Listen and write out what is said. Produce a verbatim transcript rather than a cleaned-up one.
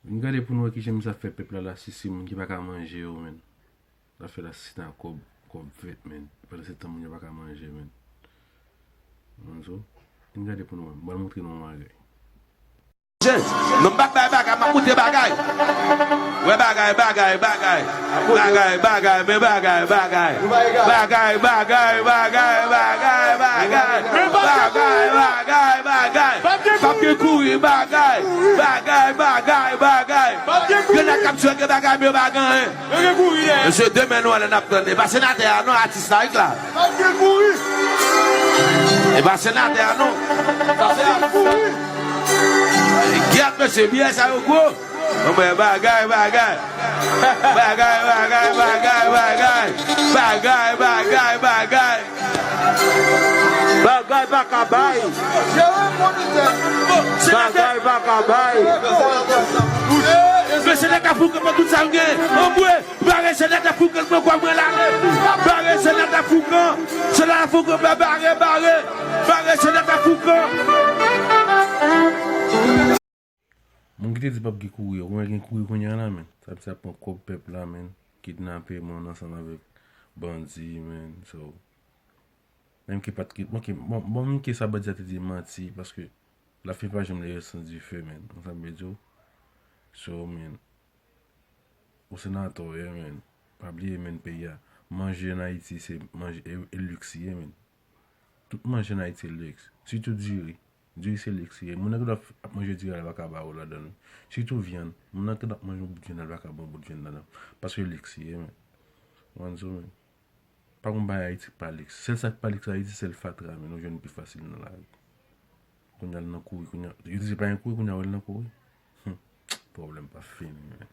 N gade pou n wè kijan misye ap fè pèp la lasisi, moun ki pa ka manje yo, menn. L ap fè lasisi nan kòb, kòb vèt, menn. Pandan se tan moun yo pa ka manje, menn. Konn sa? N gade pou n wè. M pral montre nou yon bagay. Non, m pa bay bagay, m ap montre bagay. Wè bagay, bagay, bagay. Bagay, bagay, men bagay, bagay. Bagay, bagay, bagay, bagay, bagay. Bagay, bagay, bagay. P ap gen kouri, bagay. Bagay, bagay, bagay. Grenn k ap tire, gen bagay, men yo pa gen anyen. Mesye, demen nou alè n ap tann. E pa senatè a non, atis la, wi la. E pa senatè a non. Sa se atis la. Gad mesye, biyè sa yo gwo. Mwen bagay, bagay. Bagay, bagay, bagay, bagay. Bagay, bagay, bagay. Bagay pa ka bay. Bagay pa ka bay. Mesye nèg Afoukan pran tout sa m gen. Anmwe, bare se nèg Afoukan pran kwa mwen la. Bare se nèg Afoukan. Se la Afoukan bare, bare. Bare se nèg Afoukan. Moun ki te di p ap gen kouri, ou wè gen kouri kounye a la, menn. Sa vle di ap pran kòb pèp la, menn. Kidnape moun ansanm avèk bandi, menn. So, menm ke pa t, bon, ke, bon, bon, menm ke sa bandi a te di manti, paske lafen pa janm leve san dife, menn. Ou sa m vle di w? So, menn, ou senatè w ye, menn. Pa bliye, menn, peyi a. Manje an Ayiti, se manje, e, e liks li ye, menn. Tout manje an Ayiti liks. Sitou diri. Diri se liks li ye. Moun nan ki ap manje diri a, li pa ka ba ou ladan l. Sitou vyann. Moun nan ki ap manje yon bout vyann la, li pa ka ba w yon bout vyann ladan l. Paske liks li ye, menn. Ou konn sa, menn. Pa gon bagay Ayiti ki pa liks. Sèl sa ki pa liks Ayiti, sèl fatra, menn. Ou jwenn pi fasil nan lari. Kounye a l nan kouri, kounye a, yo di se pa gen kouri, kounye a w wè l nan kouri. Hum, pwoblèm pa fini, menn.